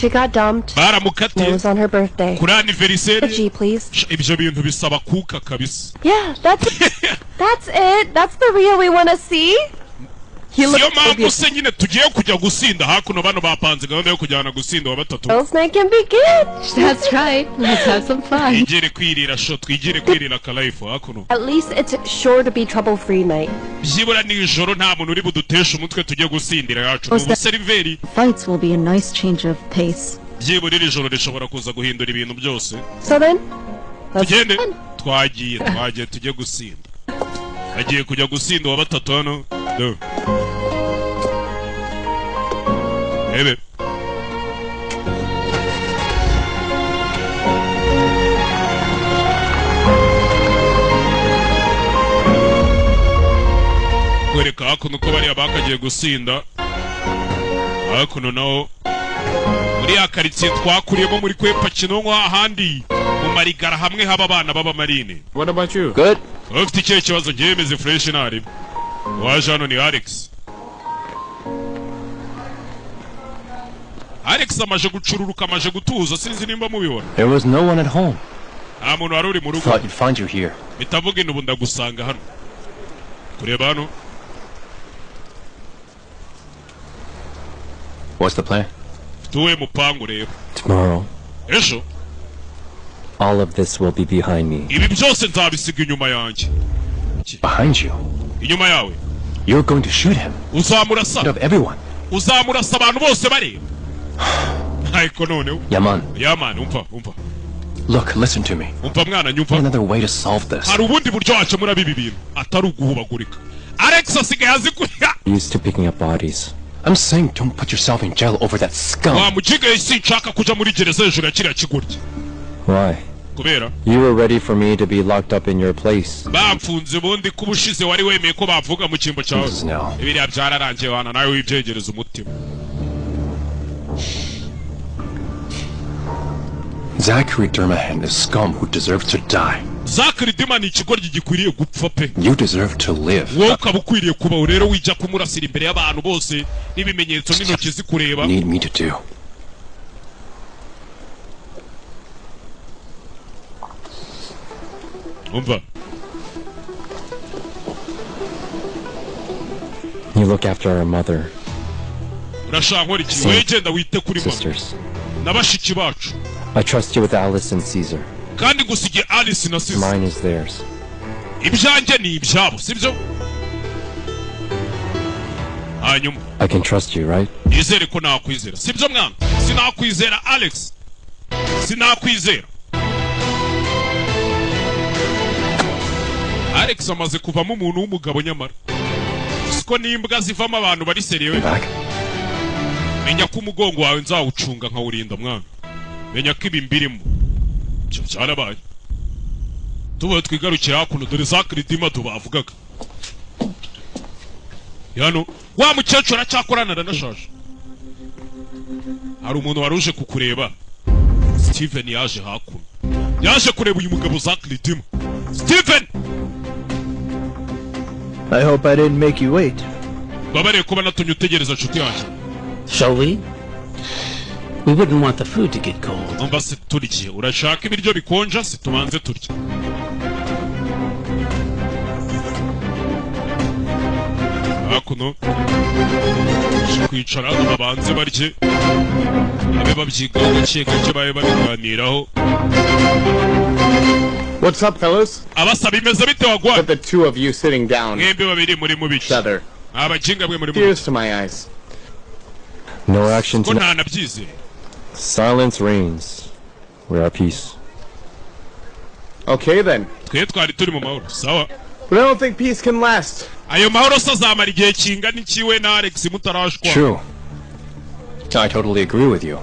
She got dumped. It Baramukatiye was on her birthday. kuri anniversaire. G, please. Sha, ibyo bintu bisaba kuka kabisa. Yeah, that's that's it. That's the Rio we want to see. He Siyo looks mpamvu se nyine tugiye kujya gusinda hakuno. Bano bapanze gahunda yo kujyana gusinda wa batatu. Girls' night can begin. That's right. Let's have some fun. Twigire kwirira sho, twigire kwirira akalife hakuno. At least it's sure to be trouble-free night. Byibura nijoro nta muntu uri buduteshe umutwe, tujye gusindira yacu ni ubuseriveri. Fights will be a nice change of pace. Byibura iri joro rishobora kuza guhindura ibintu byose. So then, let's Tugende, twagiye, twagiye, tujye gusinda. Agiye kujya gusinda wa batatu hano do. Ebe kwereka hakuno uko bariya bakagiye gusinda hakuno, naho muri ya karitsiye twakuriyemo muri kwepa Kinonko, ahandi mu Marigara, hamwe haba abana b'abamarine. What about you? Good. Wowe ufite ikihe kibazo? Ngewe meze fresh ntari waje hano. Ni Alex. Alex amaje gucururuka, amaje gutuza, sinzi nimba mubibona. There was no one at home. Nta muntu wari uri mu rugo. Thought you'd find you here. Mpita ubu ndagusanga hano kureba hano. What's the plan? Ufite uwuhe mupangu rero? Tomorrow, Ejo all of this will be behind me. ibi byose nzabisiga inyuma yanjye. Behind you. Inyuma yawe. You're going to shoot him. Uzamurasa. In front of everyone. Uzamurasa abantu bose bareba, ariko noneho Yaman, Yamani, umva, umva. look, listen to me. Umva mwana, nyumva. Another way to solve this. Hari ubundi buryo wakemura ibi bintu atari uguhubagurika. Alex asigaye azi kuriya. Used to picking up bodies. I'm saying don't put yourself in jail over that scum. Wa mujigaye, sinshaka kuja muri gereza hejuru ya kiriya kigoryi. Why? Kubera You were ready for me to be locked up in your place. bamfunze ubundi ko ubushize wari wemeye ko bavuga mu cyimbo cyawe. No. Biriya byararangiye wana, nawe wibyegereza umutima. Zachary Dermahan is scum who deserves to die. Zachary Dima ni ikigoryi gikwiriye gupfa pe. You deserve to live. Wowe ukaba ukwiriye kubaho. Rero wijya kumurasira imbere y'abantu bose n'ibimenyetso n'intoki zikureba. Need me to do. Umva. You look after our mother, Urashaka nkora iki? Wowe genda wite kuri mama sisters. na bashiki bacu. I trust you with Alice and Caesar. Kandi ngusigiye Alice na Caesar. Mine is theirs. Ibyanjye ni ibyabo, sibyo? Hanyuma I can trust you, right? nizere ko nakwizera, sibyo mwana? Sinakwizera Alex, sinakwizera. Alex amaze kuvamo umuntu w'umugabo, nyamara siko n'imbwa zivamo abantu bari sérieux. Menya ko umugongo wawe nzawucunga nkawurinda mwana, menya ko ibi mbirimo. Ibyo byarabaye, tubaye twigarukira hakuno. Dore za kiridimado bavugaga hano. Wa mukecuru aracyakorana, aranashaje. Hari umuntu wari uje kukureba Steven. Yaje hakuno, yaje kureba uyu mugabo za kiridima Steven. I hope I didn't make you wait. Babariye kuba natumye utegereza, nshuti yanjye. Shall we? We wouldn't want the food to get cold. Umva se, turye? Urashaka ibiryo bikonja se? Tubanze turye. Hakuno kwicara hano babanze barye, babe babyigaho gake gake, babe babiganiraho. What's up, fellas? Abasa, bimeze bite wagwan? With the two of you sitting down. Mwembi babiri muri mu biki? Other. Abakinga mwe muri mu Tears to my eyes. No action ko tonight. Nta nabyizeye. Silence reigns. We're at peace. Okay then. Twe twari turi mu mahoro, sawa. But I don't think peace can last. Ayo mahoro se azamara igihe kingana iki we na Alex mutarashwa? True. I totally agree with you.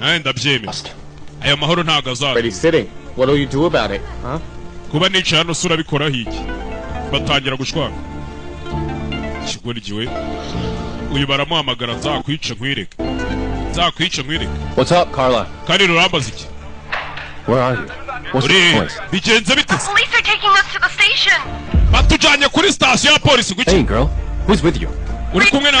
Nawe ndabyemera, ayo mahoro ntabwo azaba. Already sitting. What'll you do about it, huh? Kuba nicaye hano se urabikoraho iki? Batangira gushwana. Ikigoryi we, uyu baramuhamagara, nzakwica nkwireke, nzakwica nkwireke. What's up, Carla? Kandi urambaza iki? Where are you? What's Uri the noise? Bigenze bite se? Police are taking us to the station. Batujyanye kuri sitasiyo ya polisi. Guki? Hey, girl. Who's with you? Uri kumwe na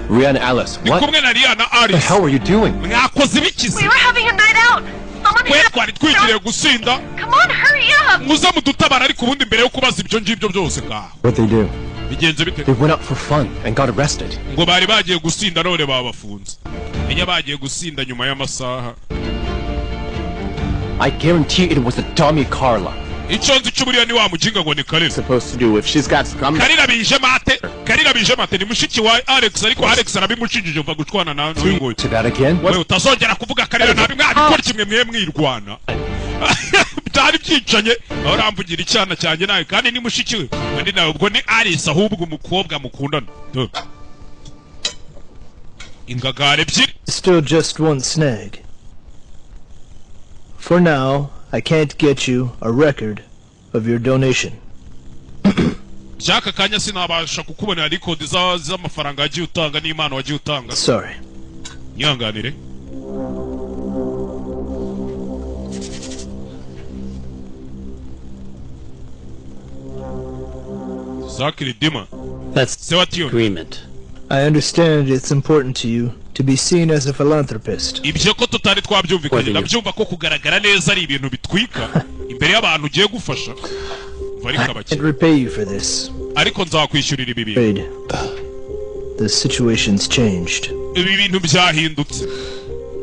Rhea and Alice. Ndi What kumwe na Riya na the Alice. hell were you doing? Mwakoze ibikize? We were having a night out. Someone Twe hit twari twigiriye gusinda. Come on, hurry up. Muze mudutabara, ariko ubundi mbere yo kubaza ibyo ngibyo byose, ngaho What'd they do? Bigenze bite? They went out for fun and got arrested. Ngo bari bagiye gusinda none babafunze. Menya bagiye gusinda nyuma y'amasaha. I guarantee it was the dummy Carla. Icyo nzi cy'uburiya ni wa muginga ngo ni Karira. Supposed to do if she's got scum. Karira bije mate, Karira bije mate ni mushiki wa Alex, ariko Alex arabimushinjije. Mva gucwana na n'uyu nguyu. To that again? We utazongera kuvuga Karira nabi, mwabikora kimwe mwe mwirwana byari byicanye aho uramvugira icyana cyanjye nawe, kandi ni mushiki we, kandi nawe ubwo ni Alice, ahubwo umukobwa mukundana. Dore. Ingagara ebyiri. Still just one snag. For now, I can't get you a record of your donation. By'aka kanya sinabasha kukubonera record z'amafaranga wagiye utanga n'impano wagiye utanga. Sorry. Nyihanganire. Zakiri Dima. That's se wa Tiyoni. agreement. I understand it's important to you to be seen as a philanthropist. Ibyo ko tutari twabyumvikanye? Whether you- Ndabyumva ko kugaragara neza ari ibintu bitwika imbere y'abantu ugiye gufasha. Umva ariko I abakire. can't repay you for this. Ariko nzakwishyurira ibi bintu. Afraid the situation's changed. Ibi bintu byahindutse.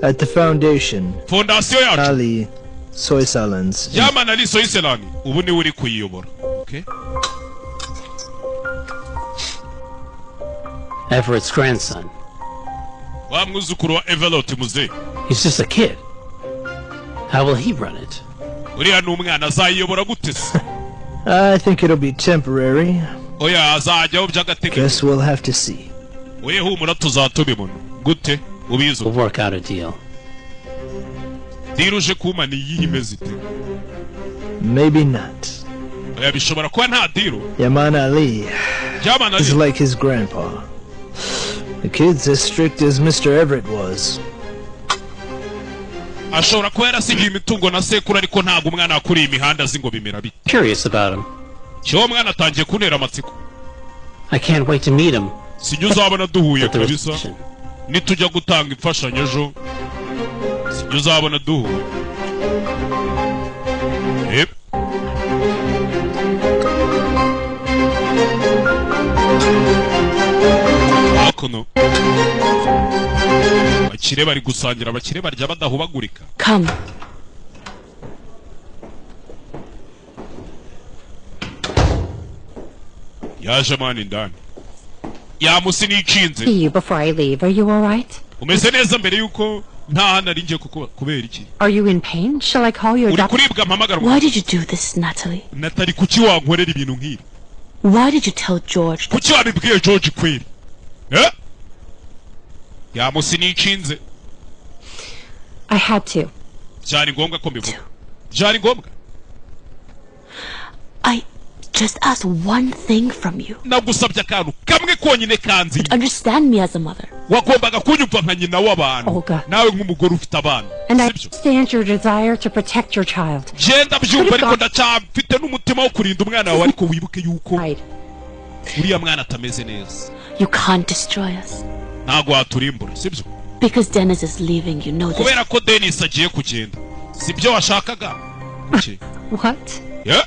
At the foundation, Fondasiyo yacu, Ali Soysalans Yamana ari Soyiselani, ubu niwe uri kuyiyobora, okay? Everett's grandson. Wa mwuzukuru wa Everett muzehe. He's just a kid. How will he run it? Uriya ni umwana, azayiyobora gute se? I think it'll be temporary. Oya, azajyaho by'agateganyo. Guess we'll have to see. We humura, tuzatubibona gute ubizi. We'll work out a deal. Deal uje kuma ni iyihe, imeze ite? Maybe not. Oya, bishobora kuba nta deal. Yaman Ali Yamana is Ali like his grandpa. The kid's as strict as Mr. Everett was. Ashobora kuba yarasigiye imitungo na sekuru, ariko ntabwo umwana wakuriye imihanda azi ngo bimera bite. Curious about him. Cyo mwana atangiye kuntera amatsiko. I can't wait to meet him. Sijya uzabona duhuye At the kabisa. reception. Nitujya gutanga imfashanyo ejo, sijya uzabona duhuye. Yep. Hakuno abakire bari gusangira, abakire barya badahubagurika. Come. Yaje mani indani yamusi nicinze. See you before I leave. Are you all right? Umeze neza? Mbere yuko nta handi ari ngiye kuko kubera iki? Are you in pain? Shall I call your Uri doctor? kuribwa? Mpamagara. Why did you do this, Natalie? Natali, kuki wankorera ibintu nk'ibi? Why did you tell George? Kuki wabibwiye George kweri, eh? Yamusi nicinze. I had to. Byari ngombwa ko mbivuga, byari ngombwa. I just asked one thing from you. Nagusabye akantu kamwe konyine kanzi. Understand me as a mother. Wagombaga kunyumva nka nyina w'abantu. Olga. Nawe nk'umugore ufite abana. And I Sibyo? understand your desire to protect your child. Genda byumva, ariko ndacyafite n'umutima wo kurinda umwana wawe, ariko wibuke yuko Right. uriya mwana atameze neza. You can't destroy us. Ntabwo waturimbura, sibyo? Because Dennis is leaving, you know this. Kubera ko Dennis agiye kugenda, sibyo washakaga? Kuki? What? Yeah?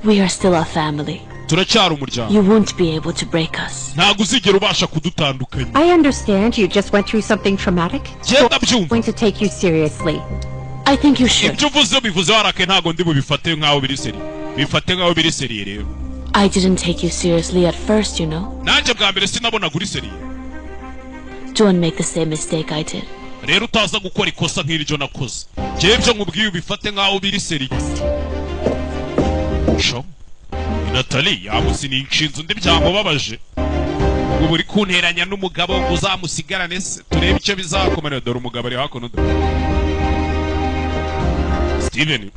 We are still a family. Turacyari umuryango. You won't be able to break us. Ntabwo uzigera ubasha kudutandukanya. I understand you just went through something traumatic. Genda I'm byumva. going to take you seriously. I think you should. Ibyo uvuze bivuze warake, ntabwo ndi bubifate nk'aho biri sérieux. Bifate nk'aho biri sérieux rero. I didn't take you seriously at first, you know. Nanjye bwa mbere sinabonaga uri sérieux. Don't make the same mistake I did. Rero utaza gukora ikosa nk'iryo nakoze. Njyewe ibyo nkubwiye ubifate nk'aho biri sérieux. Sho Natali yamusininshinze undi byamubabaje, ubu uri kunteranya n'umugabo ngo uzamusigarane se, turebe icyo bizakomerera. Dore umugabo ari hakuno, dore Steven.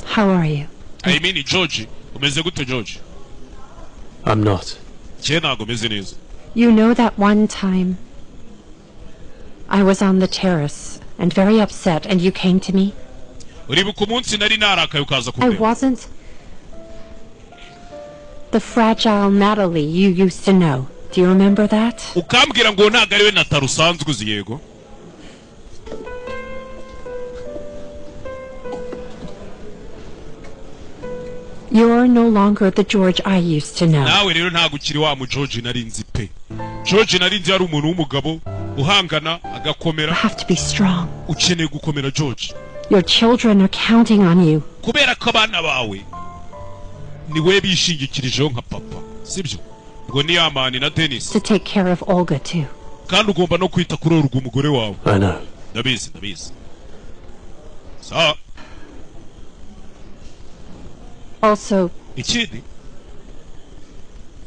How are you? I mean, George, umeze gute George? I'm not. Njye ntabwo meze neza. You know that one time I was on the terrace and very upset, and you came to me? Uribuka umunsi nari narakaye ukaza I kundeba? wasn't the fragile Natalie you used to know. Do you remember that? Ukambwira ngo ntabwo ari we Natali usanzwe uzi, yego. You're no longer the George I used to know. Nawe rero ntabwo ukiri wa mu George nari nzi pe. George nari nzi yari umuntu w'umugabo uhangana agakomera. You have to be strong. Ukeneye gukomera, George. Your children are counting on you. Kubera ko abana bawe ni we bishingikirijeho nka papa, sibyo? Ngo ni Yamani na Denis. To take care of Olga, too. Kandi ugomba no kwita kuri urwo umugore wawe. I know. Ndabizi, ndabizi, sawa. Also, Ikindi,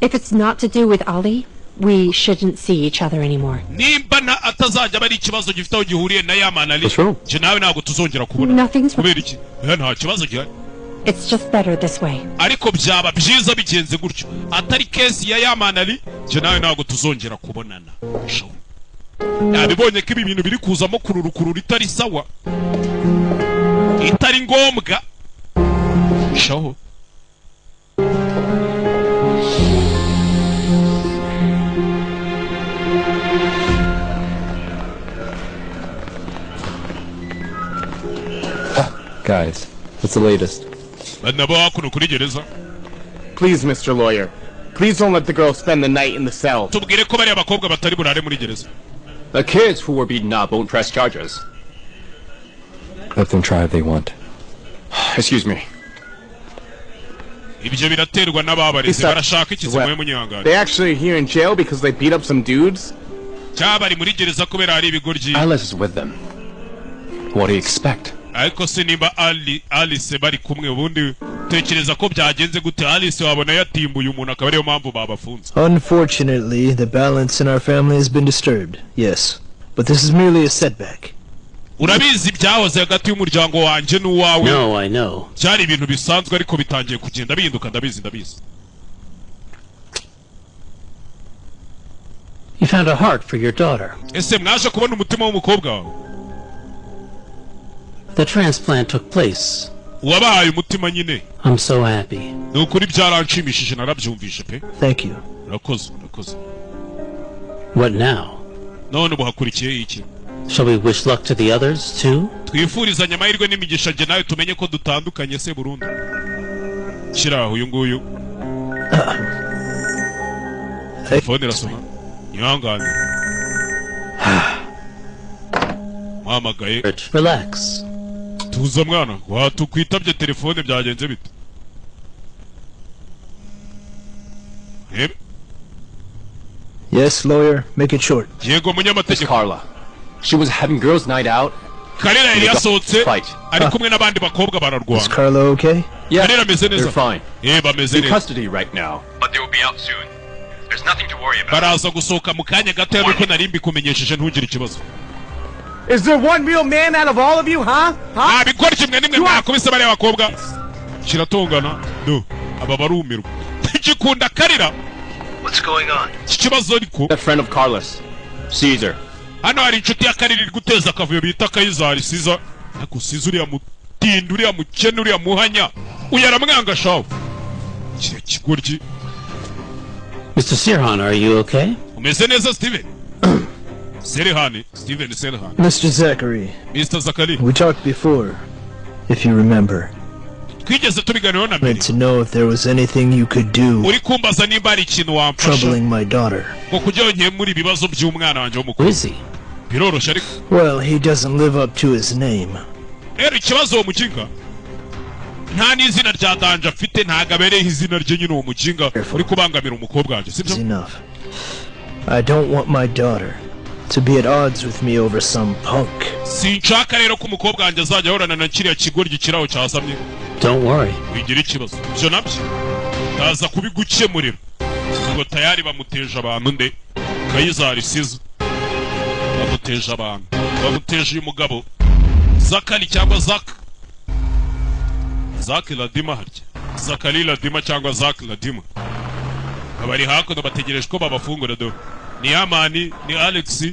if it's not to do with Ali, we shouldn't see each other anymore. Nimba na atazajya aba ari ikibazo gifite aho gihuriye na Yamani Ali, njye nawe ntabwo tuzongera kubona. Nothing's Kubera iki? Nta kibazo gihari. It's just better this way. Ariko byaba byiza bigenze gutyo, atari case ya Yamani Ali, njye nawe ntabwo tuzongera kubonana. Sho. Yabibonye ko ibi bintu biri kuzamo kururukurura itari sawa, itari ngombwa shaho. Guys, what's the latest? Nabo hakuno kuri gereza. Please, Mr. Lawyer. Please don't let the girl spend the night in the cell. Tubwire ko bariya bakobwa batari burare muri gereza. The kids who were beaten up won't press charges. Let them try if they want. Excuse me. Ibyo biraterwa n'ababareze, barashaka ikizimuye munyihangane. They actually here in jail because they beat up some dudes? Cyangwa bari muri gereza kubera hari ibigoryi? Alice is with them. What do you expect? Ariko se nimba Ali Alice bari kumwe, ubundi tekereza ko byagenze gute? Alice wabona yatimbuye umuntu, akaba ariyo mpamvu babafunze. Unfortunately, the balance in our family has been disturbed, yes. But this is merely a setback. Urabizi byahoze hagati y'umuryango wanjye n'uwawe. No, I know. Byari ibintu bisanzwe, ariko bitangiye kugenda bihinduka, ndabizi, ndabizi. You found a heart for your daughter. Ese mwaje kubona umutima w'umukobwa wawe? The transplant took place. Uwabahaye umutima nyine. I'm so happy. Ni ukuri byaranshimishije, narabyumvishe pe. Thank you. Urakoze, urakoze. What now? None ubu hakurikiyeho iki? Shall we wish luck to the others, too? Twifurizanya amahirwe n'imigisha, njye nawe tumenye ko dutandukanye se burundu. Shyira aho uyu nguyu, telefone irasoma, ihangane, muhamagaye. Relax. Tuza mwana, watukwitabye telefone, byagenze bite? Rebe. Yes, lawyer, make it short. Yego, munyamategeko. Carla. She was having girls' night out. Karera yari yasohotse Fight. ari kumwe n'abandi bakobwa, Is bararwana. Carla okay? Yeah, Karera ameze neza. they're fine. Bameze In neza. custody right now. But they will be out soon. There's nothing to worry about. Baraza gusohoka mu kanya gato, nuko nari mbikumenyesheje, ntugire ikibazo. Is there one real man out of all of you, huh? Huh? Nta bigoryi kimwe nimwe mwakubise bariya bakobwa. Kiratongana no aba barumirwa, ntigikunda Karira. What's going on? Iki kibazo ariko. A friend of Carlos, Caesar. Hano hari inshuti ya Karira iri guteza akavuyo bita Kayizari Siza. Ariko Siza uriya mutindi, uriya mukene, uriya muhanya, uyu aramwanga shawe, kiriya kigoryi. Mr. Sirhan, are you okay? Umeze neza, Steven Serihani, Steven Serihani? Mr. Zachary, Mr. Zakari. we talked before, if you remember. Twigeze tubiganiraho na mbere. Wanted to know if there was anything you could do Uri kumbaza nimba hari ikintu wamfasha troubling my daughter. ngo kugira ngo nkemure ibibazo by'umwana wanjye w'umukobwa. Biroroshye ariko. Well, he doesn't live up to his name. Rero ikibazo, uwo muginga nta n'izina rya danger afite, ntabwo abereyeho izina rye nyine. Uwo muginga uri kubangamira umukobwa wanjye, sibyo? It's enough. I don't want my daughter to be at odds with me over some punk. Sinshaka rero ko umukobwa wanjye azajya ahorana na kiriya kigoryi kiraho cyasamye. Don't worry. Wigira ikibazo, ibyo nabyo ndaza kubigukemurira. Ubwo tayari bamuteje abantu, nde? Kayizari Siza bamuteje abantu, bamuteje uyu mugabo Zakari cyangwa Zak Zak Ladima, harya Zakari Ladima cyangwa Zak Ladima. Abari hakuno bategereje ko babafungura do ni Yamani, ni Alex.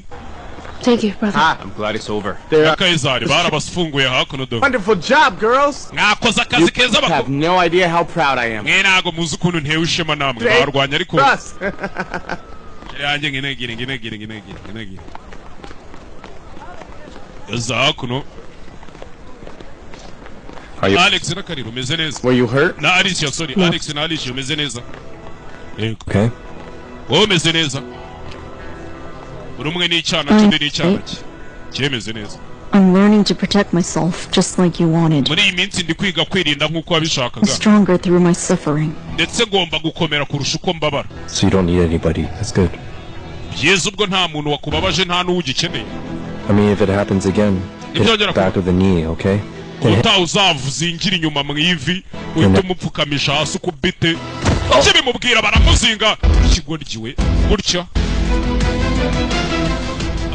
Thank you, brother. I'm glad it's over. Na Kayizari barabafunguye hakuno do. Wonderful job, girls. Mwakoze akazi keza. You have no idea how proud I am. Mwe ntago muzi ukuntu ntewe ishema namwe barwanya, ariko Us. yanjye nginegire nginegire nginegire nginegire yaza hakuno. Are you Alex na Kariro, umeze neza? Were you hurt? Na Alicia, sorry. No. Alex na Alicia, umeze neza? Yego. okay? Wowe umeze neza? Buri umwe n'icyana cy'undi n'icyana cye cyemeze neza. I'm learning to protect myself just like you wanted. Muri iyi minsi ndi kwiga kwirinda nk'uko I'm wabishakaga. stronger through my suffering. Ndetse ngomba gukomera kurusha uko mbabara. So you don't need anybody. That's good. Byiza, ubwo nta muntu wakubabaje, nta n'uwo ugikeneye. I mean, if it happens again, hit the back of the knee, okay? Then hit Ubutaha uzavuzingira inyuma mu ivi, uhite umupfukamisha hasi ukubite. Kibimubwira baramuzinga ikigoryiwe gutya.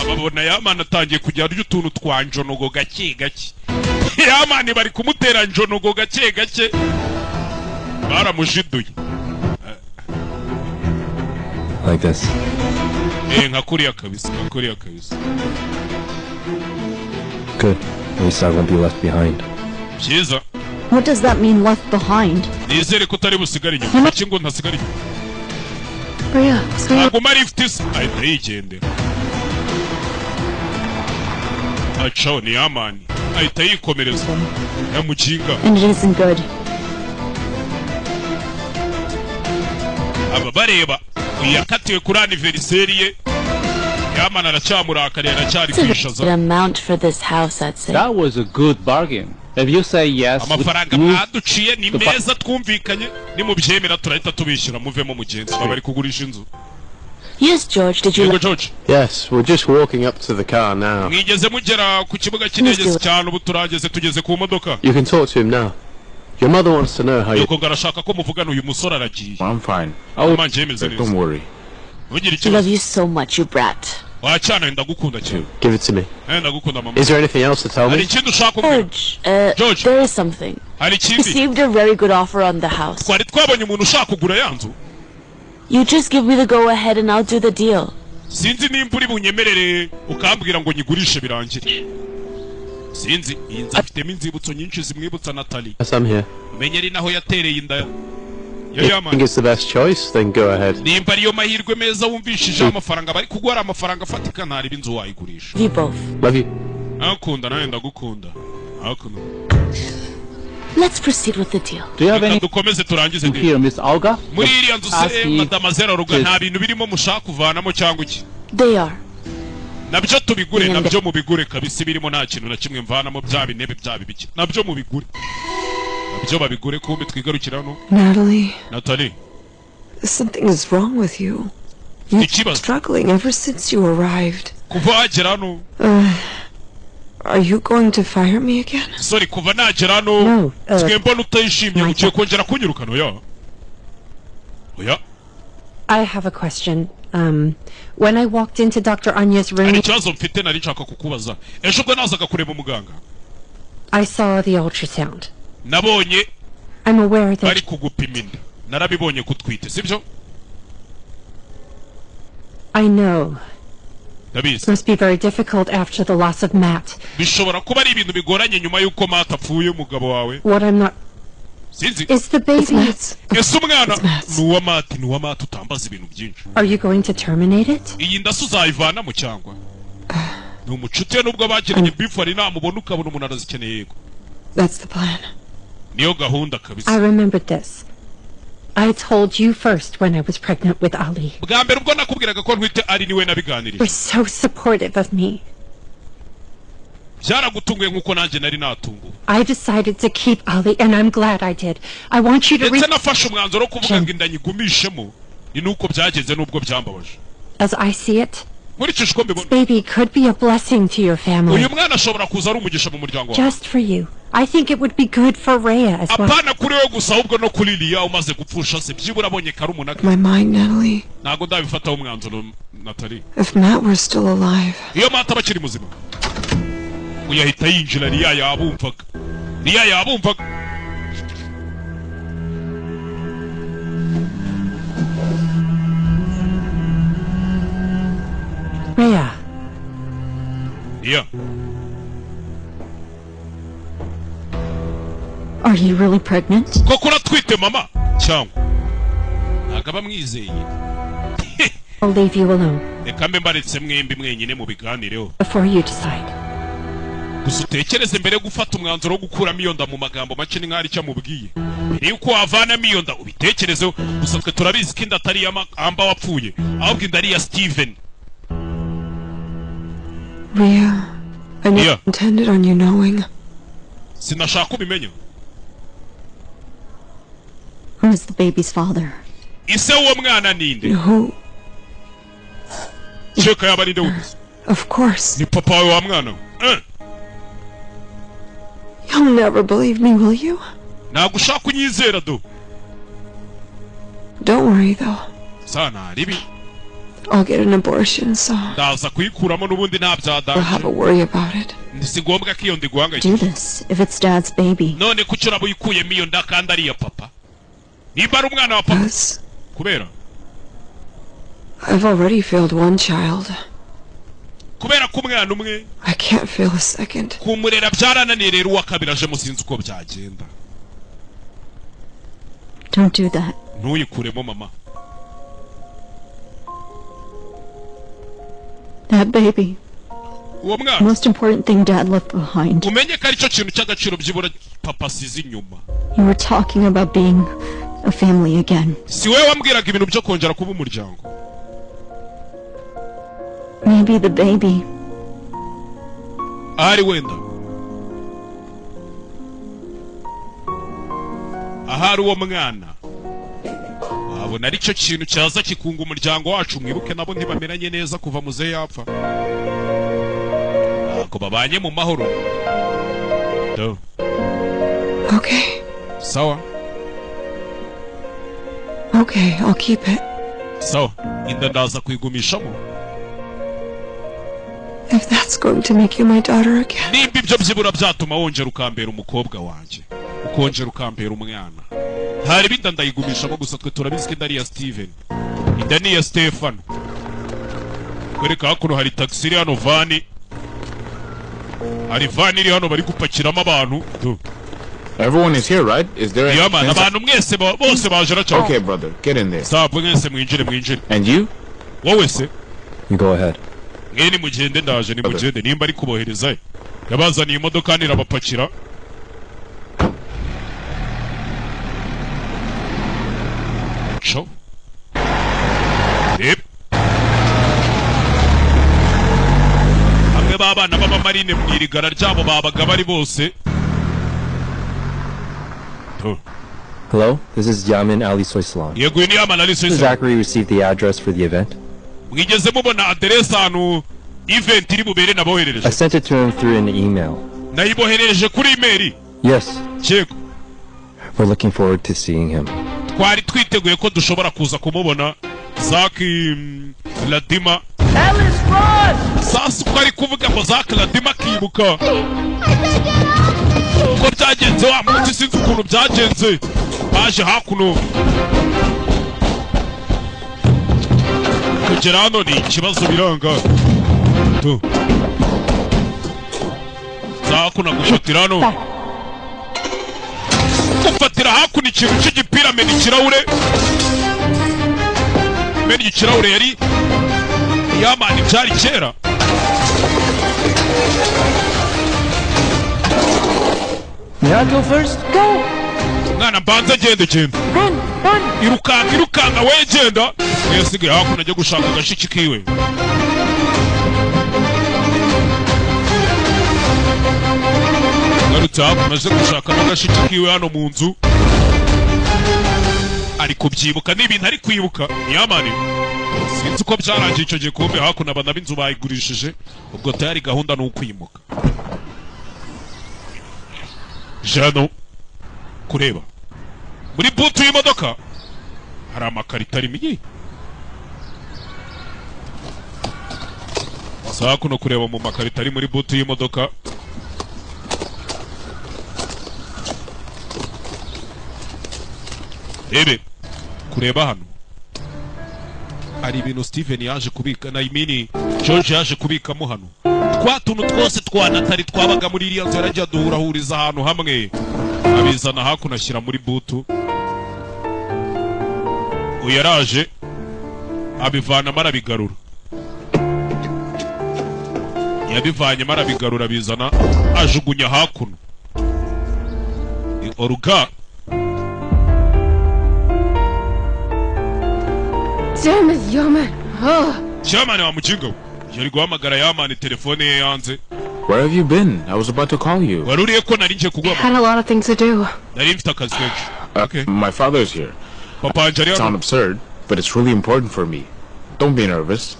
Ababona Yamani atangiye kujya arya utuntu twa njonogo gake gake. Yamani bari kumutera njonogo gake gake, baramujiduye. Like this. Eh, nka kuriya kabisa, nka kuriya kabisa. Good. At least I won't be left behind. Byiza. What does that mean, left behind? Nizere ko utari busigare inyuma. Kuki ngo ntasigare inyuma? Rhea, what's going on? Naguma lift se, ahita yigendera, acaho ni Yamani, ahita yikomereza yamukinga. And it isn't good. Aba bareba uyu yakatiwe kuri anniversary ye. Yamani aracyamurakariye, aracyari It's a kwishaza. good amount for this house, I'd say. That was a good bargain. If you say yes, we Amafaranga move mwaduciye ni meza, twumvikanye, nimubyemera turahita tubishyura muvemo mugenzi. Baba bari kugurisha inzu. Yes, George, did you Yego, George. Yes, we're just walking up to the car now. Mwigeze mugera ku kibuga cy'indege cyane? Ubu turageze, tugeze ku modoka. You can talk to him now. Your mother wants to know how you. Yuko ngo arashaka ko muvugana. Uyu musore aragiye. I'm fine. Mama njye meze neza. Don't worry. Ntugire I ikibazo. love you so much, you brat. Wacyana, ndagukunda cyane. Give it to me. Eh, ndagukunda mama. Is there anything else to tell Hari me? ikindi ushaka kumbwira? George, George. there is something. Hari ikindi. Received a very good offer on the house. Twari twabonye umuntu ushaka kugura ya nzu. You just give me the go ahead and I'll do the deal. Sinzi nimba uri bunyemerere ukambwira ngo nyigurishe birangire. Sinzi, iyi nzu afitemo inzibutso nyinshi zimwibutsa Natali. Yes, I'm here. Menye ari naho yatereye inda ya If you Yamani. think it's the best choice, then go ahead. Nimba ariyo mahirwe meza wumvishije, amafaranga bari kuguha ari amafaranga afatika, ntareba inzu wayigurisha. You both. Love you. Nakunda nawe, ndagukunda. Nakunda. Let's proceed with the deal. Do you have Reka any dukomeze turangize deal. here, Miss Olga? Muri iriya nzu se, Ask madamazera Ruga, Yes. nta bintu birimo mushaka kuvanamo cyangwa iki? They are. Nabyo tubigure. Nyanda. Nabyo mubigure kabisa. Ibirimo nta kintu na kimwe mvanamo, byaba intebe, byaba ibiki, nabyo mubigure, nabyo babigure. Kumbe twigarukira hano. Natalie, Natalie. something is wrong with you. You've been Ikibazo. struggling ever since you arrived. Kuva wagera hano. Are you going to fire me again? Sorry, kuva nagera hano No, nsigaye mbona utayishimye. Ugiye kongera kunyirukana? Oya, oya. I have a question. When I walked into Dr. Anya's room, Hari ikibazo mfite nari nshaka kukubaza. Ejo ubwo nazaga kureba umuganga, I saw the ultrasound. Nabonye I'm aware that bari kugupima inda, narabibonye kutwite, sibyo? I know Ndabizi. it must be very difficult after the loss of Matt. Bishobora kuba ari ibintu bigoranye nyuma y'uko Matt apfuye, umugabo wawe. What I'm not Sinzi. is the baby. Ese umwana ni uwa Matt? Ni uwa Matt, utambaza ibintu byinshi. Are you going to terminate it? Iyi ndaso uzayivanamo cyangwa ni umucuti we? Nubwo bagiranye beef, hari namubona ukabona umuntu arazikeneye. Yego. That's the plan. Niyo gahunda kabisa. I remembered this. I told you first when I was pregnant with Ali. Bwa mbere ubwo nakubwiraga ko ntwite, ari niwe nabiganirije. You were so supportive of me. Byaragutunguye nk'uko nanjye nari natunguwe. I decided to keep Ali, and I'm glad I did. I want you to Ndetse read nafashe umwanzuro wo kuvuga ngo inda nyigumishemo, ni nuko byagenze nubwo byambabaje. As I see it, Nkurikije uko mbibona, baby could be a blessing to your family. Uyu mwana ashobora kuza ari umugisha mu muryango wawe. Just for you. I think it would be good for Rhea as well. Apana kuri we gusa, ahubwo no kuri Liya umaze gupfusha se, byibura abonye karumuna ke. My mind, Natalie. Ntabwo ndabifataho umwanzuro, Natalie. If Matt were still alive, Iyo Matt aba akiri muzima. Uyu ahita yinjira. Liya yabumvaga, Liya yabumvaga. Rhea, Riya. Are you really pregnant? Koko uratwite mama, cyangwa ntabwo aba amwizeye? I'll leave you alone Reka mbe mbaretse mwembi mwenyine mu biganireho. before you decide. Gusa utekereze mbere yo gufata umwanzuro wo gukuramo iyo nda. Mu magambo make ni nk'aho icyo amubwiye, mbere y'uko wavanamo iyo nda ubitekerezeho. Gusa twe turabizi ko inda atari iya Amba wapfuye, ahubwo inda ari iya Steven. Rhea, I never Yeah. intended on you knowing. Sinashaka ubimenya. Who is the baby's father? Ise w'uwo mwana ninde? Who? Ceka yaba ari nde wundi? Of course. Ni papa wawe wa mwana we. You'll never believe me, will you? Ntabwo ushaka kunyizera do. Don't worry, though. Sana ribi. I'll get an abortion, so Ndaza kuyikuramo n'ubundi, nta bya I'll have danger. a worry about it. Si ngombwa ko iyo Do ndiguhangayikisha. this if it's Dad's baby. None kuki uraba uyikuyemo iyo nda kandi ari iya papa, nimba ari umwana wa papa? Because Kubera I've already failed one child. Kubera ko umwana umwe I can't fail a second. kumurera byarananiye, rero uwa kabiri ajemo sinzi uko byagenda. Don't do that. Ntuyikuremo mama. That baby. Uwo mwana. Most important thing Dad left behind. Umenye ko aricyo kintu cy'agaciro byibura papa asize inyuma. You were talking about being a family again. Si wowe wambwiraga ibintu byo kongera kuba umuryango? Maybe the baby. Ahari wenda, ahari uwo mwana wabona aricyo kintu cyaza kikunga umuryango wacu. Mwibuke nabo ntibameranye neza kuva muzehe yapfa, ntabwo babanye mu mahoro Do. Okay. Sawa. Okay, I'll keep it. Sawa, inda ndaza kuyigumishamo. If that's going to make you my daughter again. Nimba ibyo byibura byatuma wongera ukambera umukobwa wanjye, ukongera ukambera umwana, hari ibinda ndayigumishamo. Gusa twe turabizi ko inda ari iya Steven, inda ni iya Stefano. Kwereka hakuno hari taxi iri hano, van, hari van iri hano bari gupakiramo abantu. Do. Everyone is here, right? Is there Yeah, man, abantu mwese bose baje ra cyane. Okay, brother, get in there. Sawa, mwese mwinjire, mwinjire. And you? Wowe se? You go ahead. Mwe nimugende, ndaje, nimugende. Nimba ari kuboherezayo, yabazaniye imodoka irabapakira. Co reba bamwe b'abana b'abamarine mu irigara ryabo babaga bari bose. To. Hello, this is Yamin Ali Soysalon. Yego, uyu ni Yamin Ali Soysalon. Zachary received the address for the event. Mwigeze mubona aderesi ahantu event iri bubere naboherereje? I sent it to him through an email. Nayiboherereje kuri email. Yes. Yego. We're looking forward to seeing him. Twari twiteguye ko dushobora kuza kumubona Zaki Ladima. Alice, run! Sasa uko ari kuvuga ngo Zaki Ladima, akibuka uko byagenze wa munsi, sinzi ukuntu byagenze, baje hakuno kugera hano ni ikibazo, biranga tu za hakuno gufatira hano, gufatira hakuno ikintu cy'igipira, mena ikirahure, mena ikirahure. Yari yamani, byari kera. May I go first? Go! Mwana, mbanza genda, genda. Run! Run! Irukanka, irukanka we, genda. We yasigaye hakuno ajya gushaka agashiki kiwe. Ngarutse hakuno aje gushaka n'agashiki kiwe hano mu nzu, ari kubyibuka, ni ibintu ari kwibuka niyamani, sinzi uko byarangiye icyo gihe. Kumbe hakuno abana b'inzu bayigurishije, ubwo tayari gahunda ni ukwimuka. Jano kureba muri boot y'imodoka hari amakarito arimo iyi saa kuno, kureba mu makarito ari muri boot y'imodoka. Rebe kureba hano hari ibintu Steven yaje kubika na imini George yaje kubikamo hano. Twa tuntu twose twa Natali twabaga muri iriya nzu yaragiye aduhurahuriza ahantu hamwe, abizana hakuno ashyira muri boot. Uyu yaraje abivanamo arabigarura, yabivanyemo arabigarura, abizana ajugunya hakuno. Ni Oruga. Damn it, Yaman. Ugh. Yamani, wa mujinga we, yari guhamagara Yamani, telefone ye yanze. Where have you been? I was about to call you. Wari uriye ko nari ngiye kuguhamagara? Had a lot of things to do. Nari mfite akazi kenshi. My father's here. Papa wanjye ari Sound hano. absurd, but it's really important for me. Don't be nervous.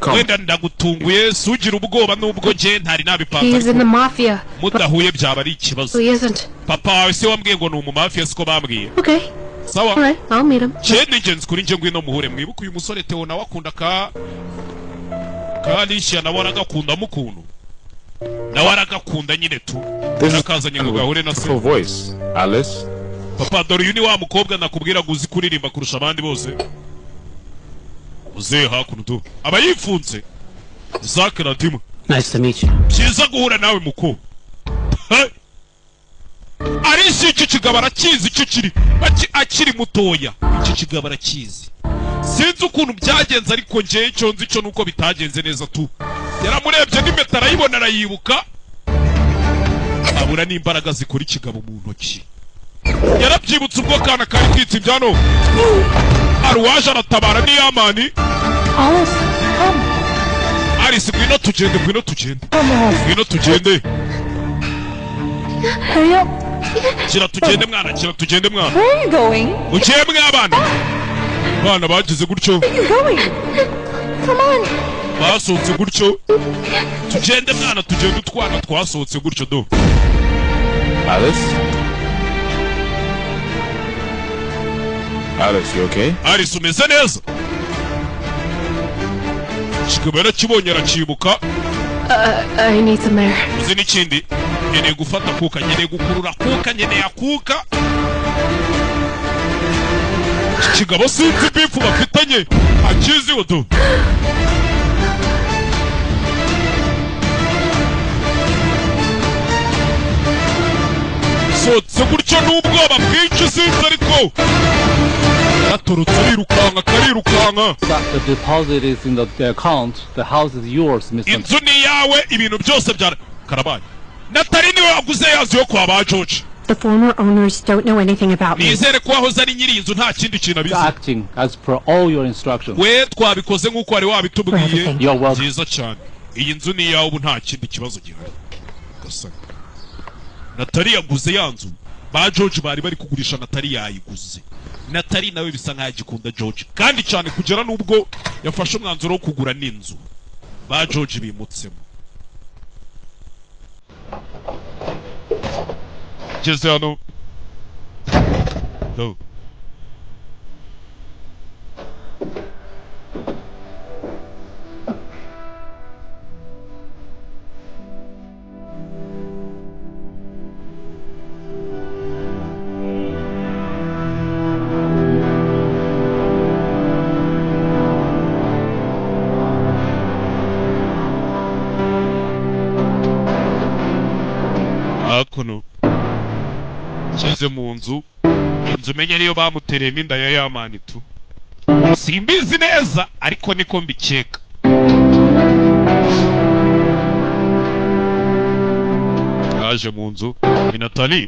Come. Wenda ndagutunguye, sugira ubwoba, nubwo njye ntari nabipanze. He's in the mafia. Mudahuye byaba ari ikibazo. He isn't. Papa wawe se wambwiye ngo ni umumafiya, siko bambwiye? Okay. Sawa. All right, I'll meet him. Cye ni ingenzi kuri njye, ngwino muhure. Mwibuke uyu musore Theo nawe akunda ka Alicia, nawe aragakunda ukuntu, nawe aragakunda nyine tu. This is Arakazanye ngo gahure na se. full voice. Alice. Papa, dore uyu ni wa mukobwa nakubwira ngo uzi kuririmba kurusha abandi bose. Uze hakuno tu, aba yifunze Zack Radima. Nice to meet you. Byiza guhura nawe muko. Hey! Alicia iki kigabo arakizi, icyo kiri akiri mutoya, iki kigabo arakizi. Sinzi ukuntu byagenze, ariko njyewe icyo nzi cyo nuko bitagenze neza tu. Yaramurebye n'impeta arayibona, arayibuka, abura n'imbaraga zikora ikigabo mu ntoki. Yarabyibutse ubwo kana kari kwitsibya hano, aruwaje aratabara n'iyamani. Alice, come. Alice, ngwino tugende, ngwino tugende. Come on. Ngwino tugende. Hurry up. Kira tugende mwana, kira tugende mwana. Where are you going? Ugiye mwabana? Abana bagize gutyo. Where are you going? Come on. Basohotse gutyo. Tugende mwana, tugende. Utwana twasohotse gutyo do. Alice? Alice, you okay? Alice, umeze neza? Kikaba yarakibonye arakibuka. I need some air. Uzi n'ikindi? Nkeneye gufata kuka, nkeneye gukurura kuka, nkeneye akuka. Iki kigabo sinzi beef bafitanye, akiziho do. Sohotse gutyo n'ubwoba bwinshi, sinzi, ariko yatorotse arirukanka, akarirukanka. The deposit is in the account. The house is yours, Mr. Inzu ni iyawe, ibintu byose bya karabaye. Natali niwe waguze ya nzu yo kwa ba George. The former owners don't know anything about me. Nizere ko wahoze ari nyiri iyi nzu nta kindi kintu abizi. Acting as per all your instructions. We twabikoze nk'uko wari wabitubwiye. You're welcome. Byiza cyane, iyi nzu ni iyawe ubu, nta kindi kibazo gihari. Gasana Natali yaguze ya nzu ba George bari bari kugurisha. Natali yayiguze. Natali nawe bisa nkaho agikunda George kandi cyane, kugera n'ubwo yafashe umwanzuro wo kugura n'inzu ba George bimutsemo. Ngeze hano. No. Hakuno nshyize mu nzu, inzu umenya niyo bamutereyemo inda ya Yamani tu. Simbizi neza ariko niko mbikeka. Yaje mu nzu ni Natali.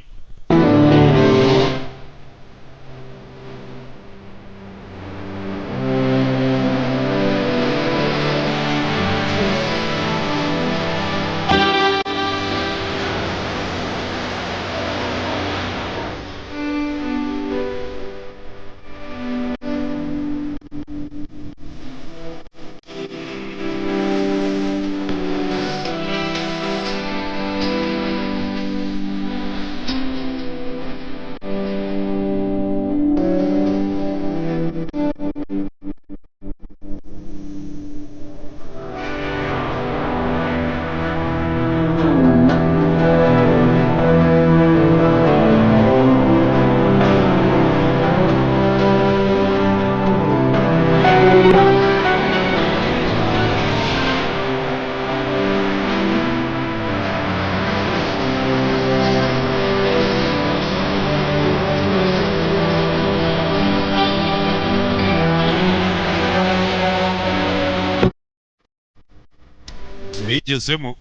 Yayigezemo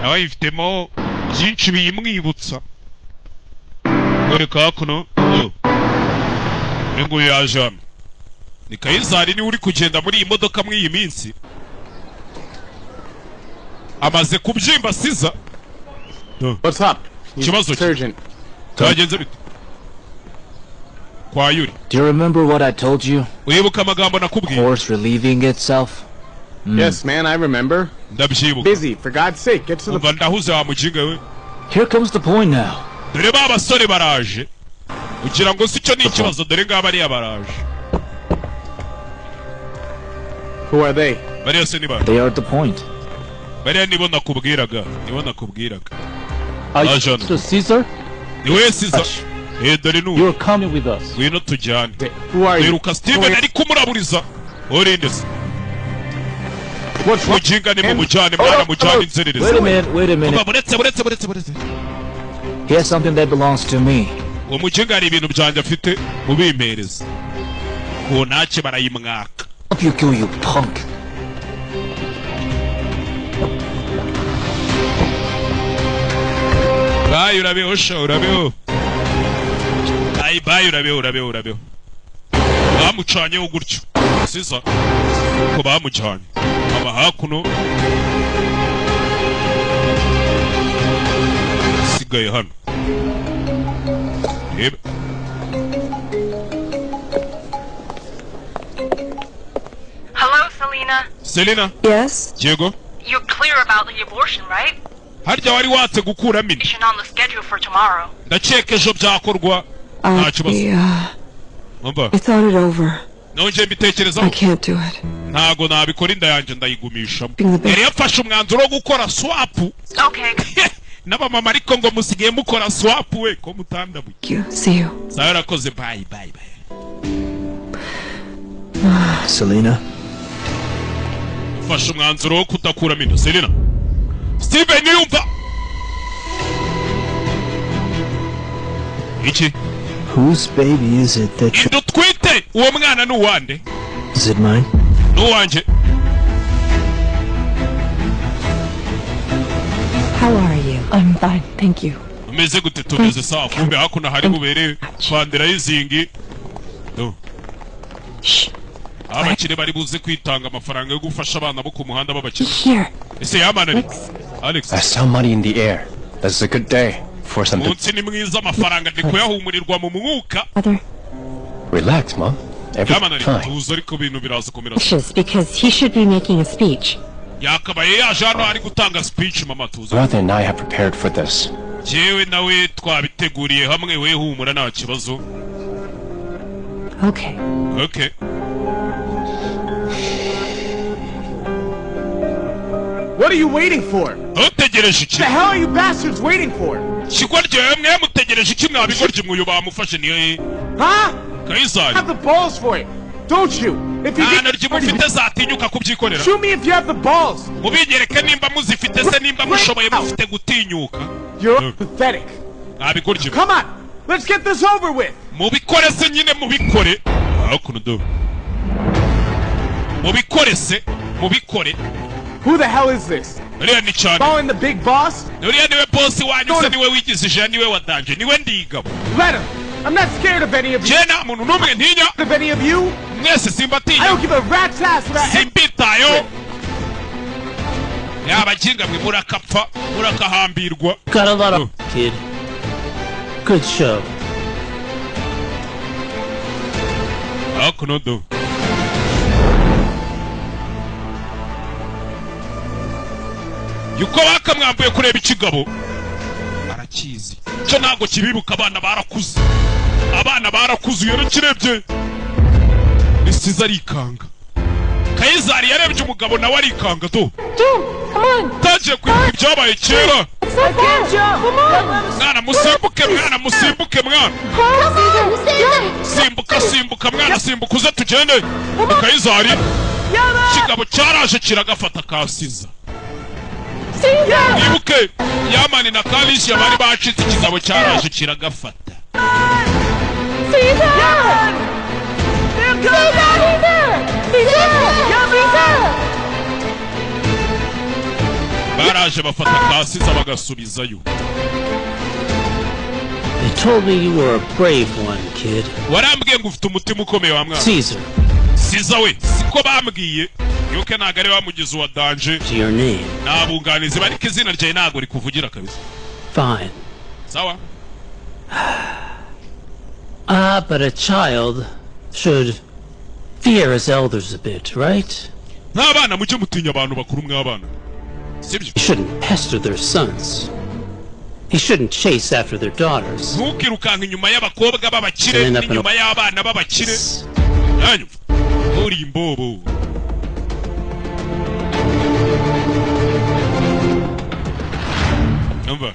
nawe yifitemo byinshi biyimwibutsa. Kwereka hakuno yo, uyu nguyu yaje hano ni Kayizari, niwe uri kugenda muri iyi modoka muri iyi minsi. Amaze kubyimba siza. What's up? Ikibazo ki? Surgeon. Byagenze bite kwa Yuri? Do you remember what I told you? Uribuka amagambo nakubwiye? Horse relieving itself. Yes, man, I remember. Ndabyibuka. Busy, for God's sake, get to the. Umva, ndahuze wa mujinga we. Here comes the point now. Dore ba basore baraje, ugira ngo si cyo ni ikibazo. Dore ngaba bariya baraje. Who are they? Bariya se ni bande? They are the point. Bariya nibo nakubwiraga, nibo nakubwiraga. Are you Aje hano. Mr. Caesar? Ni we Siza? Eh, dore ni You're coming with us. Ngwino tujyane. Who are you? Wiruka Steven ari kumuraburiza. Urinde se? Mujinga ni mumujyane mwana, mujyane inzererezi. Wait a minute, wait a minute. Umva, buretse, buretse, buretse, buretse. He has something that belongs to me. Uwo mujinga hari ibintu byanjye afite, mubimpereze. Ku ntake barayimwaka. Help you kill you, punk. Bayi, urabeho sha, urabeho. Bayi bayi, urabeho, urabeho, urabeho. Bamucanyeho gutyo siza ko bamujyanye aba hakuno sigaye hano. Reba. Hello, Selena. Selena. Yes? Yego. You're clear about the abortion, right? Harya wari watse gukuramo inda? It's on the schedule for tomorrow. Ndakeka ejo byakorwa, nta kibazo. Umva. I thought it over. Nongeye mbitekerezaho. I can't do it. Ntago nabikora, inda yanjye ndayigumishamo. Yari yafashe umwanzuro wo gukora swap. Okay. N'abamama ariko ngo musigaye mukora swap we, ko mutandabuye. Thank you. See you. Sawa, yarakoze. Bye bye bye. Selena? Ufashe umwanzuro wo kudakuramo inda, Selena? Steven yumva iki? Whose baby is it that you... Inda utwite, uwo mwana ni uwande? Is it mine? Ni uwanjye? How are you? I'm fine, thank you. Umeze gute? Tumeze sawa. Kumbe hakuno hari bubere fundraising. Do. Abakire bari buze kwitanga amafaranga yo gufasha abana bo ku muhanda b'abakire. Here. Ese yamana ni Alex? I saw money in the air. That's a good day for some. Umunsi ni mwiza, amafaranga ndi kuyahumurirwa mu mwuka. Father. Relax, Mom. Yamana Everything's ari fine. tuza, ariko ibintu biraza kumera. Anxious because he should be making a speech. Yakabaye yaje hano ari gutanga speech. Mama, tuza. Brother and I have prepared for this. Jewe nawe twabiteguriye hamwe, we humura, nta kibazo. Okay. Okay. What are you waiting for? Utegereje iki? The hell are you bastards waiting for? Kigoryi mwe, mutegereje iki mwabigoryi mwe? Uyu bamufashe niyo. Huh? Kayizari. Have the balls for it, don't you? If you Nta ntoryi mufite zatinyuka kubyikorera. Shoot me if you have the balls. Mubinyereke nimba muzifite se, nimba mushoboye, mufite gutinyuka. You're pathetic. Mwabigoryi mwe. Come on, let's get this over with. Mubikore se nyine, mubikore hakuno. Do mubikore se, mubikore. Who the hell is this? Uriya ni cyane. Following the big boss? Uriya niwe bosi wanyu se? Niwe wigize ijana, niwe wadanje, niwe ndigabo. Let him. I'm not scared of any of you. Njye nta muntu n'umwe ntinya. Of any of you? Mwese simbatinya. I don't give a rat's ass about Simbitayeho yaba kinga mwe, murakapfa, murakahambirwa. Got a lot of kid. Good show. Hakuno do. Yuko bakamwambuye kureba ikigabo arakizi cyo ntabwo kibibuka. Abana barakuze, abana barakuze. Iyo yarakirebye nisize arikanga. Kayizari yarebye umugabo nawe arikanga do. Come on. Tagiye kwibuka ibyabaye kera. It's not fair. Come on. Mwana, musimbuke, mwana, musimbuke, mwana. Come on, Caesar. Simbuka, simbuka, mwana, simbuka uze tugende. Ni Kayizari. Ikigabo cyaraje kiragafata kasiza. Caesar. Mwibuke Yamani na Kalisiya bari bacitse, ikigabo cyaraje kiragafata. Caesar! Caesar, he's there! Caesar! Caesar! Baraje bafata kasiza bagasubizayo. They told me you were a brave one, kid. Warambwiye ngo ufite umutima ukomeye wa mwana. Caesar, Siza we, siko bambwiye? Yuke ntabwo ari wamugize uwa danger. To your name. Ni abunganizi, ariko izina ryawe ntabwo rikuvugira kabisa. Fine. Sawa. Ah, but a child should fear his elders a bit, right? Nk'abana mujye mutinya abantu bakuru mw'abana, sibyo? He shouldn't pester their sons. He shouldn't chase after their daughters. Ntukirukanka inyuma y'abakobwa b'abakire And end up in a- n'inyuma y'abana b'abakire. Nanyumva uri imbobo. Umva.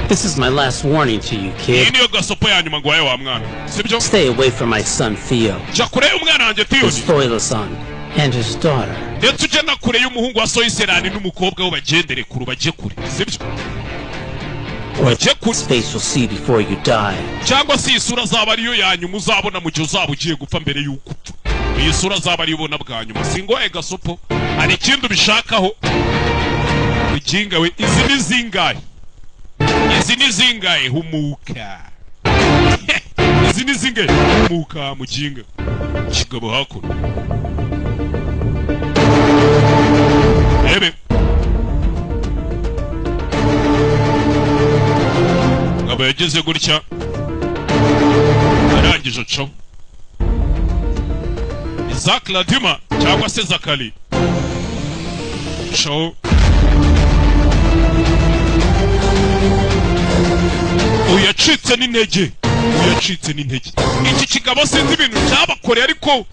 This is my last warning to you, Iyi kid. niyo gasopo ya nyuma nguhaye wa mwana, sibyo? Stay away from my son Theo, Jya kure y'umwana wanjye his Tiyoni, Thoilason, and his daughter. ndetse ujye na kure y'umuhungu wa Soyiserani n'umukobwa we. Bagendere kure, bajye kure, sibyo? Or this face you'll see before you die. Cyangwa se iyi sura azaba ariyo ya nyuma uzabona mu gihe uzaba ugiye gupfa. Mbere y'uko upfa, iyi sura azaba ariyo ubona bwa nyuma. Singoye gasopo, hari ikindi ubishakaho uginga we? Izi ni zingahe? Izi ni zingahe? Humuka. Izi ni zingahe? Humuka muginga. Kigabo hakuno, rebe. Ngabo yageze gutya, arangije acaho. Isaac Ladima cyangwa se Zakari caho. Uyu yacitse n'intege, uyu yacitse n'intege. Iki kigabo sinzi ibintu cyabakoreye, ariko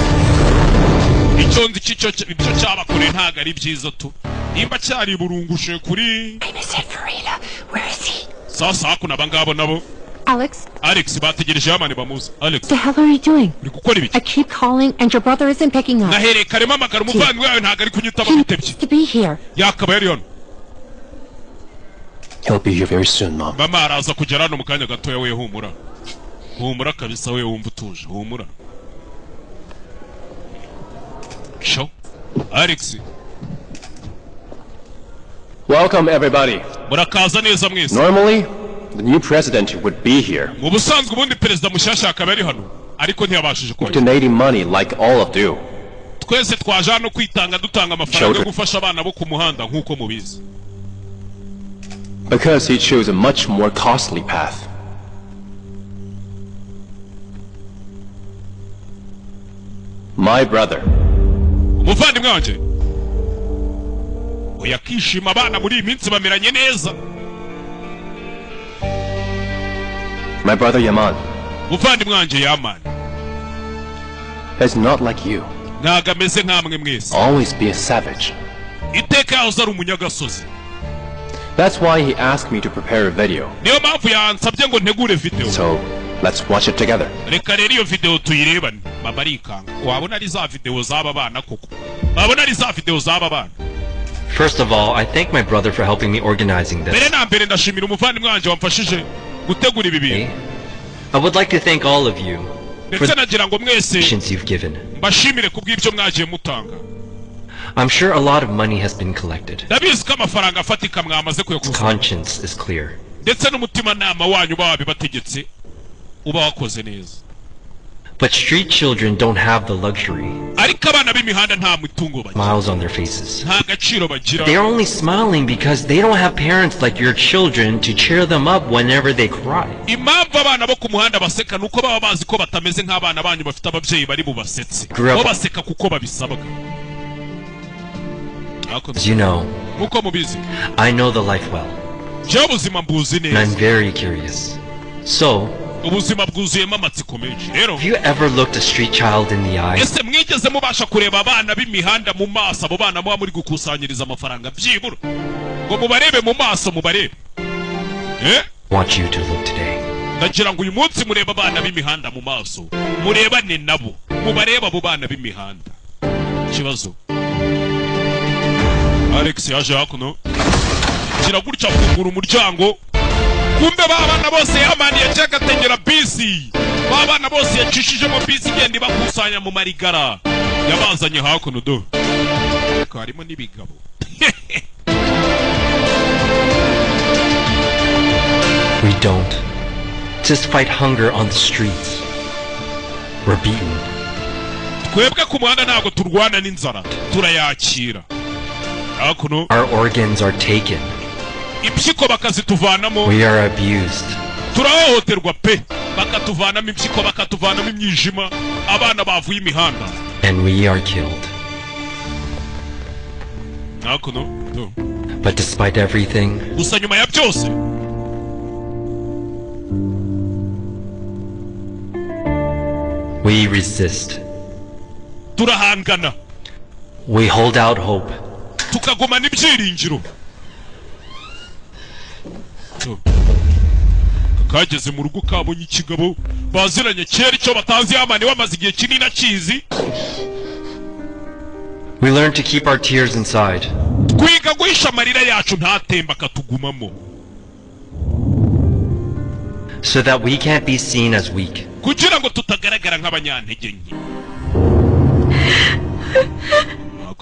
icyo nzi cyo ibyo cyabakoreye ntabwo ari byiza tu, nimba cyariburunguje kuri. I miss it, Farida. Where is he? Sasa hakuno aba ngabo nabo. Alex, Alex bategereje yamani bamuzi. Alex. what the hell are you doing? Uri gukora ibiki? I keep calling and your brother isn't picking up. Nahereye kare mpamagara umuvandimwe wawe, ntabwo ari kunyitaba, bitebye. To be here. Yakaba yari hano. He'll be here very soon, Mom. Mama, araza kugera hano mu kanya gatoya. We humura, humura kabisa, we wumva utuje, humura. Sho Alex. Welcome, everybody. Murakaza neza mwese. Normally, the new president would be here, Mu busanzwe ubundi perezida mushyashya akaba ari hano, ariko ntiyabashije kuhagera. donating money like all of you. Twese twaje hano kwitanga, dutanga amafaranga yo Children. gufasha abana bo ku muhanda nk'uko mubizi. Because he chose a much more costly path. My brother Umuvandimwe wanjye oya akishima, abana muri iyi minsi bameranye neza. My brother Yaman Umuvandimwe wanjye Yamani is not like you. ntabwo ameze nk'amwe mwese. Always be a savage. Iteka yahoze ari umunyagasozi. That's why he asked me to prepare a video. Niyo mpamvu yansabye ngo ntegure video. So, let's watch it together. Reka rero iyo video tuyirebane. Mama arikanga, wabona ari za video z'aba bana koko, wabona ari za video z'aba bana. First of all, I thank my brother for helping me organizing Mbere this. na mbere ndashimira umuvandimwe wanjye wamfashije gutegura ibi bintu. I would like to thank all of you for Ndetse the nagira ngo mwese donations you've given. mbashimire kubw'ibyo mwagiye mutanga. I'm sure a lot of money has been collected. Ndabizi ko amafaranga afatika mwamaze kuyakusanya. Conscience is clear. Ndetse n'umutimanama wanyu uba wabibategetse, uba wakoze neza. But street children don't have the luxury. Ariko abana b'imihanda nta mitungo bagira. Smiles on their faces. Nta gaciro bagira. They're only smiling because they don't have parents like your children to cheer them up whenever they cry. Impamvu abana bo ku muhanda baseka ni uko baba bazi ko batameze nk'abana banyu bafite ababyeyi bari bubasetse. Grew up- Bo baseka kuko babisabwa. As you know, Nk'uko mubizi, I know the life well, njyewe ubuzima mbuzi and I'm neza. very curious. So, Ubuzima bwuzuyemo amatsiko menshi. Rero, have you ever looked a street child in the eye ese mwigeze mubasha kureba abana b'imihanda mu maso, abo bana muba muri gukusanyiriza amafaranga, byibura ngo mubarebe mu maso, mubarebe, eh? Want you to look today. Ndagira ngo uyu munsi murebe abana b'imihanda mu maso, murebane nabo, mubarebe abo bana b'imihanda. Ikibazo, Alex yaje hakuno, gira gutya afungura umuryango. Kumbe ba bana bose yamani yaciye agategera bisi, ba bana bose yacishijemo bisi igenda ibakusanya mu marigara, yabazanye hakuno. Do Ariko harimo n'ibigabo. We don't. Just fight hunger on the streets. We're beaten. Twebwe ku muhanda ntabwo turwana n'inzara, turayakira hakuno. Our organs are taken. Impyiko bakazituvanamo. We are abused. Turahohoterwa pe, bakatuvanamo impyiko, bakatuvanamo imyijima, abana bavuye imihanda. And we are killed. Hakuno do. But despite everything, Gusa nyuma ya byose, we resist. Turahangana. We hold out hope. Tukagumana ibyiringiro. So, kageze mu rugo kabonye ikigabo baziranye kera, icyo batazi yamani wamaze igihe kinini akizi. We learn to keep our tears inside. Twiga guhisha amarira yacu ntatemba akatugumamo. So that we can't be seen as weak. Kugira ngo tutagaragara nk'abanyantege nke.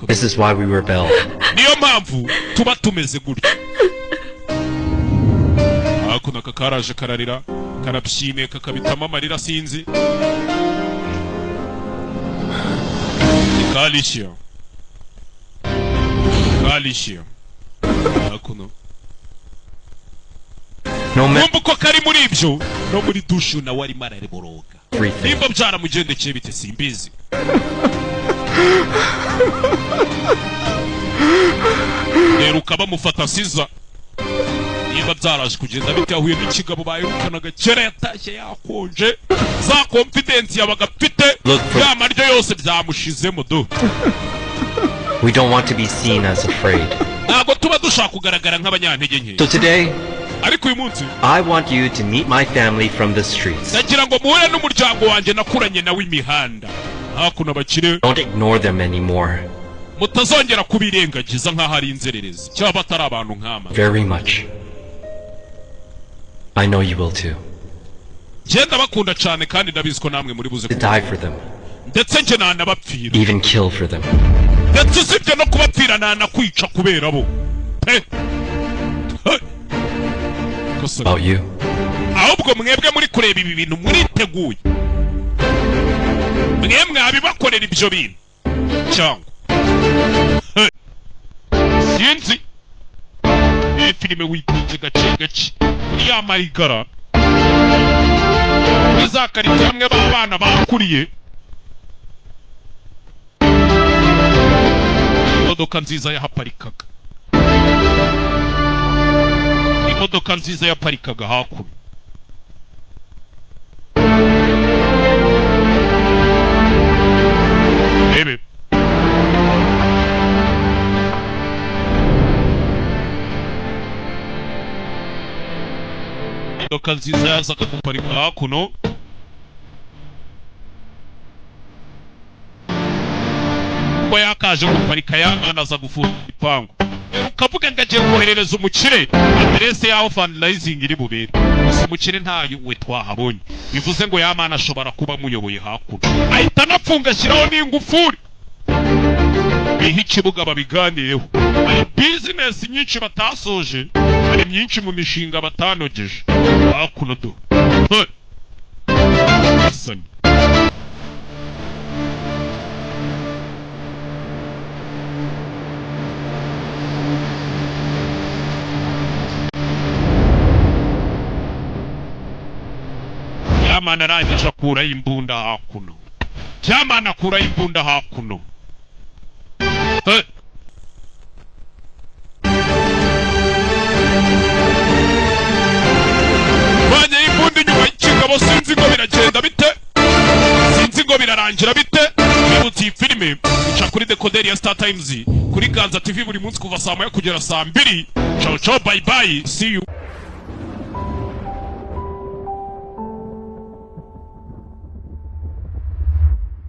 This is why we rebel. Niyo mpamvu tuba tumeze gutya. Hakuno aka karaje kararira, karabyine, kakabitamo amarira, sinzi ni kalishiya kalishiya hakuno. No matter Numva uko kari muri ibyo no muri dushe nawe arimo arariboroga. everything, Nimba byaramugendekeye bite simbizi. Rero bamufata siza, niba byaraje kugenda bite, yahuye n'ikigabo bayirukanaga kera, yatashye yakonje, za confidence yabaga afite, ya maryo yose byamushizemo do. We don't want to be seen as afraid. Ntabwo tuba dushaka kugaragara nk'abanyantege nke. So today, Ariko uyu munsi, I want you to meet my family from the streets. Ndagira ngo muhure n'umuryango wanjye nakuranye nawe imihanda hakuno, abakire. Don't ignore them anymore. Mutazongera kubirengagiza nk'aho ari inzererezi cyangwa batari abantu nk'ama. Very much. I know you will too. Ngenda bakunda cyane kandi ndabizi ko namwe muri buze To die for them, ndetse njye nanabapfira, even kill for them. Ndetse usibye no kubapfira nanakwica kubera bo pe. Hey. Kosa. About you. Ahubwo mwebwe muri kureba ibi bintu muriteguye, mwe mwabibakorera ibyo bintu cyangwa? Hey. Sinzi, iyi filime witonze gake gake kuri ya marigara muri za karitsiye hamwe b'abana bakuriye. Imodoka nziza yahaparikaga, imodoka nziza yaparikaga hakuno. Rebe imodoka nziza yazaga guparika hakuno. Ko yakaje guparika yamana aza gufunga igipangu, ukavuga ngo agiye koherereza umukire aderese y'aho fundraising iri bubere. Gusa umukire ntayo we twahabonye, bivuze ngo yamana ashobora kuba amuyoboye hakuno, ahita anafunga ashyiraho n'ingufuri. Bihe ikibuga babiganireho. Hari bizinesi nyinshi batasoje, hari myinshi mu mishinga batanogeje hakuno do. Hey. Hasani. Yamana arangije akuraho imbunda hakuno. Yamana akuraho imbunda hakuno. Hey. Banye imbunda inyuma y'ikigabo, sinzi ngo biragenda bite, sinzi ngo birarangira bite. Bibutse iyi filime ica kuri dekoderi ya Star Times kuri Ganza TV buri munsi kuva saa 1 kugera saa 2. Ciao ciao, bye bye, see you.